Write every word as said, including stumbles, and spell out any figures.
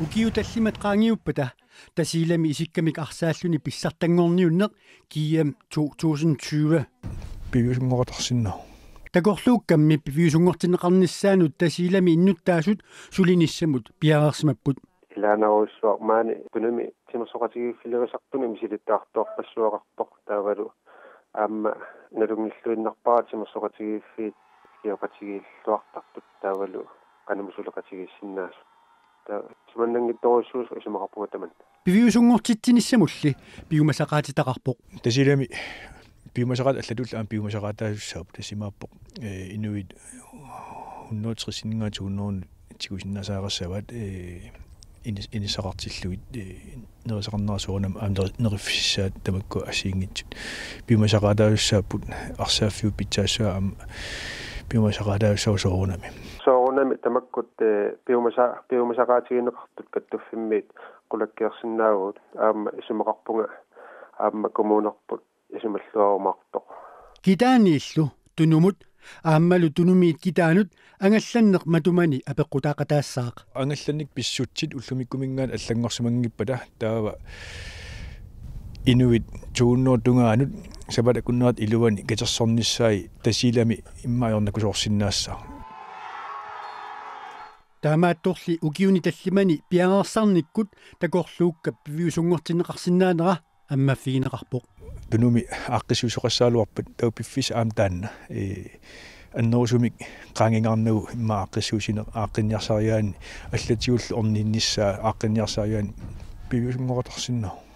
Ukiut tallimat qaangiuppata Tasiilami isikkamik arsaalluni pissartanngorniunneq G M to tusind tyve. Piviusunngortarsinnaavoq. Takorluukkammi piviusunngortinneqarnissaanut Tasiilami innuttaasut sulinissamut piareersimapput. Ilaanarujussuaq maani Tunumi timersoqatigiiffilerisartunut misilittagartuarpassuaqarpoq taavalu aamma nalunngilluinnarpara timersoqatigiiffiit ilioqatigiilluartartut taavalu qanimut suleqatigiissinnaasut. Taava tumannanngitsorujussuusoq isumaqarpunga tamanna. Piviusunngortitsinissamulli piumasaqaatitaqarpoq. Tasiilami piumasaqaat allatulli aamma piumasaqaataasussaapput, tassa imaappoq, eh, inuit hundrede tres-ingaat hundrede tigusinnaasariaqassavaat, eh, inis-, inissaqartillugit, eh, nerisaqarnera soorunami aamma neri-, neriffississaat tamakku assigiinngitsut. Piumasaqaataasussaapput, arsaaffiup pitsaassusaa aamma piumasaqaataasussaapput soorunami. Soorunami tamakkut, eh, piumasa-, piumasaqaatigineqartut kattuffimmiit qulakkeersinnaavugut, aamma isumaqarpunga aamma kommunerput isumalluarumaartoq. Kitaaniillu Tunumut aammalu Tunumiit Kitaanut angallanneq matumani apeqqutaaqataassaaq. Angallannik pissutsit ullumikkumiingaanniit allanngorsimanngippata taava inuit to hundrede tungaanut sapaatip akunnerata iluani katersornissaat Tasiilami immaqa ajornakusoorsinnaassaaq. Taamaattorli ukiuni tallimani piareersarnikkut takorluukkat piviusunngortinneqarsinnaanera ammaffigineqarpoq. Tunumi aaqqissuussoqassagaluarpat taava piffissaq aamma taanna. Ee, annerusumik qaangiinnarnagu immaqa aaqqissuussineq aaqqinniarsarigaanni allatigullu orninnissaa aaqqinniarsarigaanni piviusunngortarsinnaavoq.